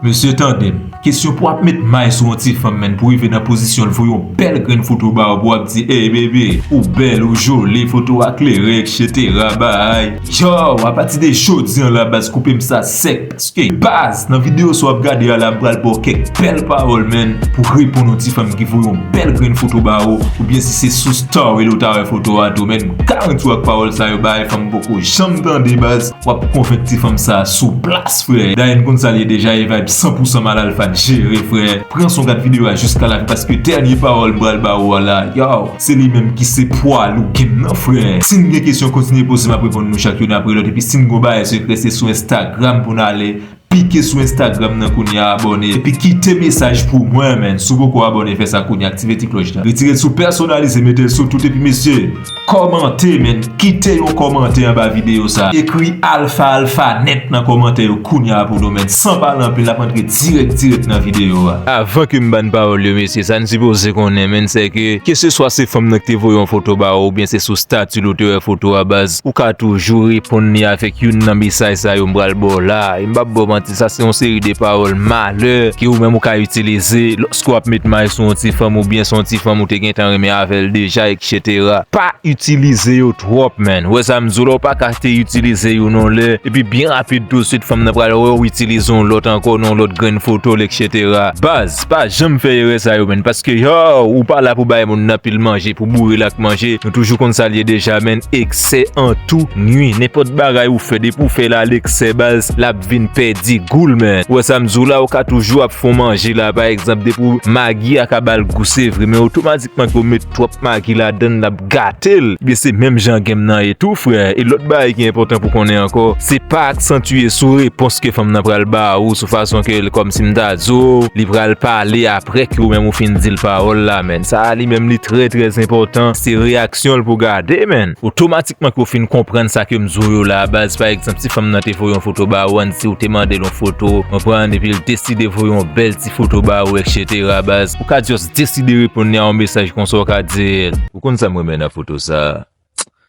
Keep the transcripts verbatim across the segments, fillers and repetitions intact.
Mesye, tande m. Kesyon pou w ap met may sou yon ti fanm, menn, pou rive nan pozisyon l voye yon bèl grenn foto ba ou, pou w ap di, "Ey, bebe, ou bèl, ou joli, foto a klere, et cetera, bay." Yo, apati de jodi an la, baz, koupe m sa sèk. Paske, baz, nan videyo sa w ap gade a la, m pral ba w kèk bèl pawòl, menn, pou reponn yon ti fanm ki voye yon bèl grenn foto ba ou, oubyen si se sou story li ou ta wè foto a tou, menn, m garanti w ak pawòl sa yo, bay fanm poko janm tande, baz. W ap konvenk ti fanm sa a sou plas, frè. Dayè, n konn sa l ye deja, e vibe san pou san Mal Alfa n jere, frè. Pran son gad videyo a jiska lafen, paske dènye pawòl m pral ba ou a la, yow, se li menm ki se pwa lou game nan, frè. Si n gen kesyon, kontinye poze, m ap reponn nou chak youn apre lòt. Epi si n gon bagay sekrè, se sou Instagram pou n ale. Pike sou Instagram nan kounye a, abòne. Epi kite mesaj pou mwen, menn. Si w poko abòne, fè sa kounye a, aktive ti klòch la. Retire l sou pèsonalize, mete l sou tout, epi mesye, kòmante, menn. Kite yon kòmantè anba videyo sa. Ekri Alfa Alfa nèt nan kòmantè yo kounye a pou nou, menn. San pale anpil, n ap antre dirèk dirèk nan videyo a. Avan ke m ban pawòl yo, mesye, sa n sipoze konnen, menn, se ke, keseswa se fanm nan ki te voye yon foto ba ou, oubyen se sou stati l ou te wè foto a, baz, ou ka toujou reponn li avèk youn nan mesaj sa yo m pral ba w la. E m p ap ba w manti, sa se yon seri de pawòl malè ke ou menm ou ka itilize lòske w ap met may sou yon ti fanm, oubyen se yon ti fanm ou te gentan renmen avè l deja, et cetera. Pa itilize yo twòp, menn. Ou wè sa m di w la, ou pa ka te itilize youn yon lè, epi byen rapid tousuit, fanm nan pral wè w itilize yon lòt ankò, nan yon lòt grenn foto l, et cetera. Baz, pa janm fè erè sa yo, menn, paske, yo, ou pa la pou bay moun nan pil manje, pou boure l ak manje. Nou toujou konn sa l ye deja, menn, eksè an tou nwi. Nenpòt bagay ou fè, depi w fè l a leksè, baz, l ap vin pèdi gou l, menn. Ou wè sa m di w la, ou ka toujou ap fè yon manje la, pa egzanp, depi w magi a ka ba l gou, se vre, men otomatikman ke w met twòp magi ladan l, l ap gate l. Ebyen, se menm jan game nan ye tou, frè. E lòt bagay ki enpòtan pou konnen ankò, se pa aksantye sou repons ke fanm nan pral ba ou, sou fason ke l, kòmsi m ta di w, li pral pale apre ke ou menm ou fin di l pawòl la, menn. Sa a, li menm, li trè, trè enpòtan. Se reyaksyon l pou gade, menn. Otomatikman ke w fin konprann sa ke m di w yo la, baz, pa egzanp, si fanm nan te voye yon foto ba ou, ann di ou te mande l yon foto, konprann, epi l deside voye yon bèl ti foto ba ou, et cetera, baz, ou ka just deside reponn li a yon mesaj konsa, ou ka di l, "Ou konn sa m renmen nan foto sa a?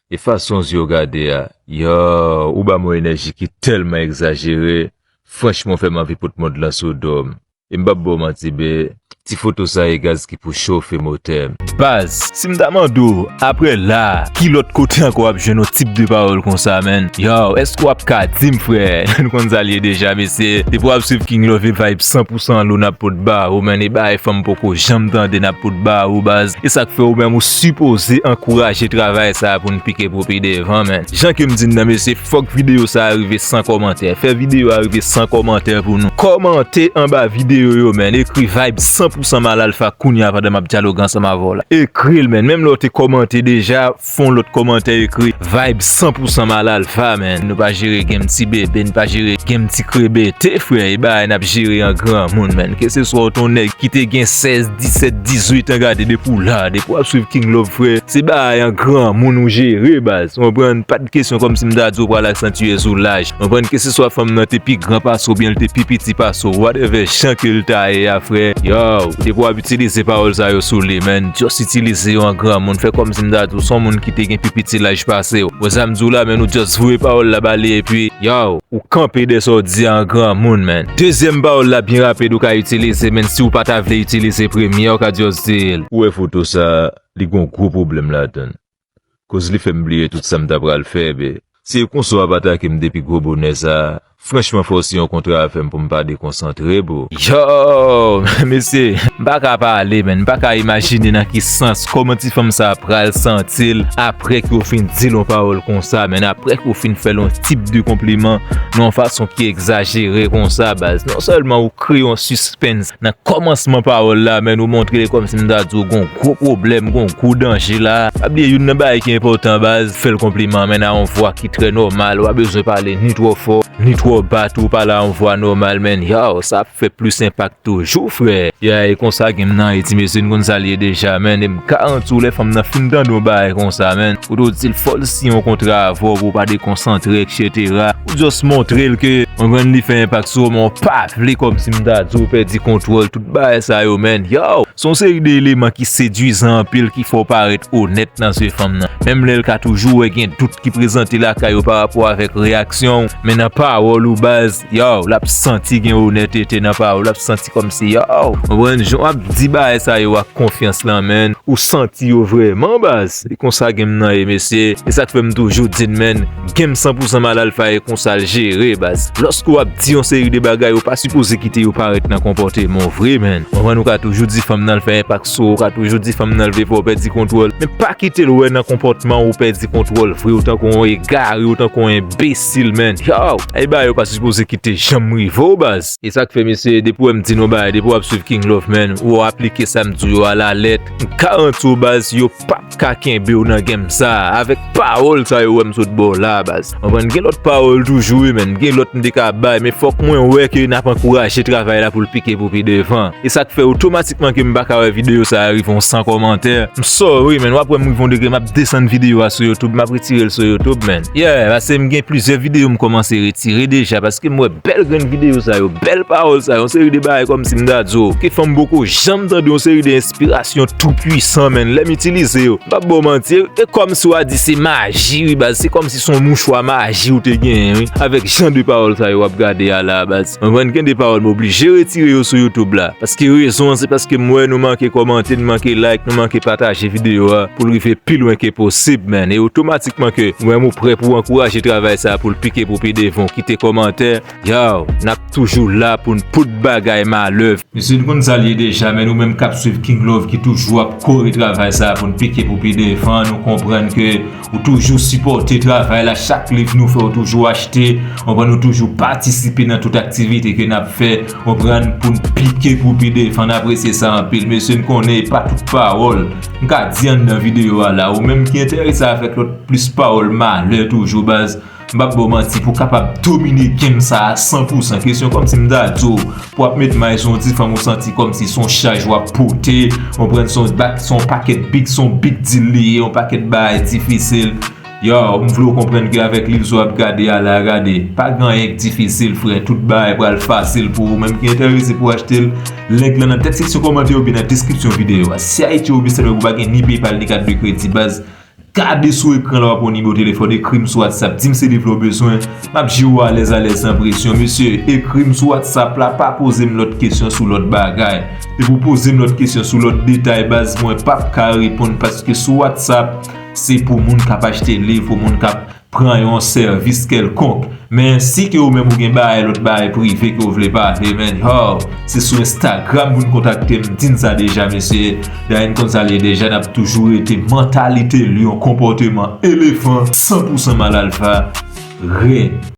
E fason zye w gade a, yo, ou ba m yon enèji ki tèlman egzajere, franchman, w fè m anvi pot mond lan sou do m." E m p ap ba w manti, be, ti foto sa e gaz ki pou chofe motè m. Baz, si m ta mande w, apre la, ki lòt kote ankò w ap jwenn yon tip de pawòl konsa, menn? Yo, èske w ap ka di m, frè? Nou konn sa l ye deja, mesye. Depi w ap swiv King Love e vibe san pou san lou n ap pot ba ou, menn, e bagay fanm poko janm tande n ap pot ba ou, baz. E sa k fè ou menm ou sipoze ankouraje travay sa a pou n pike pou pi devan, menn. Jan ke m di n nan, mesye, fòk videyo sa a rive san kòmantè. Fè videyo a rive san kòmantè pou nou. Kòmante anba videyo yo, menn. Ekri vibe san pou san Mal Alfa kounye a pandan m ap dyaloge ansanm avè w la. Ekri l, menn. Menm lè w te kòmante deja, fè yon lòt kòmantè, ekri vibe san pou san Mal Alfa, menn. Nou pa jere game ti bebe, n pa jere game ti krebete, frè. E bagay n ap jere an granmoun, menn. Keseswa w te yon nèg ki te gen sèz, disèt, dizuit an, gade depi w la, depi w ap swiv King Love, frè. Se bagay an granmoun ou jere, baz. Ou konprann? Pa t kesyon kòmsi m ta di w pral aksantye sou laj. Ou konprann? Keseswa fanm nan te pi gran pase w oubyen l te pi piti pase w, whatever jan ke l ta ye a, frè. Yo, depi w ap itilize pawòl sa yo sou li, menn, just itilize yo an granmoun. Fè kòmsi m ta di w se yon moun ki te gen pi piti laj pase w. Wè sa m di w la, menn, ou just voye pawòl la ba li, epi, yo, ou kanpe dèyè sa w di a an granmoun, menn. Dezyèm pawòl la byen rapid ou ka itilize, menn, si w pa ta vle itilize premye a, ou ka just di l, "Ou wè foto sa a, li gon gwo pwoblèm ladan l. Koz li fè m bliye tout sa m ta pral fè, be. Si e konsa w ap atake m depi gwo bonè sa a, franchman, fò w siyen yon kontra avè m pou m pa dekonsantre, bro." Yo, mesye, m pa ka pale, menn. M pa ka imajine nan ki sans, kòman ti fanm sa a pral santi l apre ke w fin di l yon pawòl konsa, menn. Apre ke w fin fè l yon tip de konpliman nan yon fason ki egzajere konsa, baz. Non sèlman ou kreye yon sispens nan kòmansman pawòl la, menn, ou montre l kòmsi m ta di w gon gwo pwoblèm, gon gwo danje la. Pa bliye, youn nan bagay ki enpòtan, baz, fè l konpliman, menn, a yon vwa ki trè nòmal. Ou pa bezwen pale ni twò fò, ni twò ba, tou pale a yon vwa nòmal, menn. Yow, sa ap fè plis enpak toujou, frè. Ya, e konsa game nan ye, ti mesye, n konn sa l ye deja, menn. E m garanti w, lè fanm nan fin tande yon bagay konsa, menn, ou te di l fò l siyen yon kontra avè w pou w pa dekonsantre, et cetera. Ou just montre l ke, ou konprann, li fè enpak sou ou, men w pa vle, kòmsi m ta di w, pèdi kontwòl, tout bagay sa yo, menn. Yow, se yon seri de eleman ki sedwizan anpil, ki fè w parèt onèt nan zye fanm nan. Menm lè l ka toujou wè gen dout ki prezante lakay ou pa rapò avèk reyaksyon w, men nan pawòl pawòl ou baz, yow, l ap santi gen onètete nan pawòl, l ap santi kòmsi, yow, konprann, jan w ap di bagay sa yo ak konfyans lan, menn, ou santi yo vrèman baz. E konsa game nan ye, mesye. E sa k fè m toujou di n, menn, game san pou san Mal Alfa e konsa l jere, baz. Lòske w ap di yon seri de bagay, ou pa sipoze kite yo parèt nan konpòteman w vre, menn. Konprann, ou ka toujou di fanm nan l fè enpak sou ou, ou ka toujou di fanm nan l vle fè w pèdi kontwòl. Men pa kite l wè nan konpòtman w ou pèdi kontwòl vre, ou tankou yon egare, ou tankou yon enbesil, menn. Yow, ay bagay yo pa sipoze kite janm rive w, baz. E sa k fè, mesye, depi w wè m di nou bagay, depi w ap swiv King Love, menn, ou aplike sa m di w yo alalèt, m garanti w, baz, yo p ap ka kenbe w nan game sa a, avèk pawòl sa yo wè m sot ba w la, baz. Konprann, gen lòt pawòl toujou, wi, menn, gen lòt m te ka bay, men fòk mwen wè ke n ap ankouraje travay la pou l pike pou pi devan. E sa k fè otomatikman ke m pa ka wè videyo sa a rive yon san kòmantè. M sorry, menn, w ap wè m rive yon degre, m ap desann videyo a sou YouTube, m ap retire l sou YouTube, menn. Yeah, paske m gen plizyè videyo m kòmanse retire deja, paske m wè bèl grenn videyo sa yo, bèl pawòl sa yo, yon seri de bagay kòmsi m ta di w, ke fanm poko janm tande yon seri de enspirasyon tou pwisan, menn, lè m itilize yo. M p ap ba w manti, e kòmsi w a di se maji, wi, baz, se kòmsi se yon mouchwa maji ou te genyen, wi, avèk jan de pawòl sa yo w ap gade a la, baz. Konprann, gen de pawòl m oblije retire yo sou YouTube la, paske rezon an se paske m wè nou manke kòmante, nou manke like, nou manke pataje videyo a pou l rive pi lwen ke posib, menn. E otomatikman ke ou menm ou prè pou w ankouraje travay sa a pou l pike pou pi devan, kite kòmantè. Yow, n ap toujou la pou n pote bagay malè. Mesye, n konn sa l ye deja, men nou menm k ap swiv King Love ki toujou ap kore travay sa a pou n pike pou pi devan, nou konprann ke ou toujou sipòte travay la, chak live nou fè, ou toujou achte, konprann, ou toujou patisipe nan tout aktivite ke n ap fè, konprann, pou n pike pou pi devan, n apresye sa anpil. Mesye, n konnen e pa tout pawòl m ka di anndan videyo a la, ou menm ki enterese avèk lòt plis pawòl malè toujou, baz, m p ap ba w manti, pou w kapab domine game sa a san pou san, kesyon kòmsi m ta di w, pou w ap met may sou yon ti fanm ou santi kòmsi se yon chaj w ap pote, konprann, se yon bak, se yon pakèt big, se yon big deal li ye, yon pakèt bagay difisil. Yow, m vle w konprann ke avèk live sa w ap gade a la, gade, pa gen anyen k difisil, frè, tout bagay pral fasil pou ou menm ki enterese pou w achte l. Link lan nan tèt seksyon kòmantè oubyen nan deskripsyon videyo a. Si Ayiti ou Mister Web ou pa gen ni PayPal ni kat de kredi, baz, gade sou ekran la, w ap wè yon nimewo telefòn, ekri m sou WhatsApp, di m se liv la w bezwen, m ap jere w alèz alèz san presyon. Mesye, ekri m sou WhatsApp la, pa poze m lòt kesyon sou lòt bagay. Depi w poze m lòt kesyon sou lòt detay, baz, mwen p ap ka reponn, paske sou WhatsApp, se pou moun k ap achte liv, pou moun k ap pran yon sèvis kèlkonk. Men si ke ou menm ou gen bagay, lòt bagay prive ke w vle pale, men, yow, se sou Instagram pou n kontakte m, di n sa deja, mesye. Dayè n konn sa l ye deja, n ap toujou rete mantalite lyon, konpòteman elefan, san pou san Mal Alfa, red.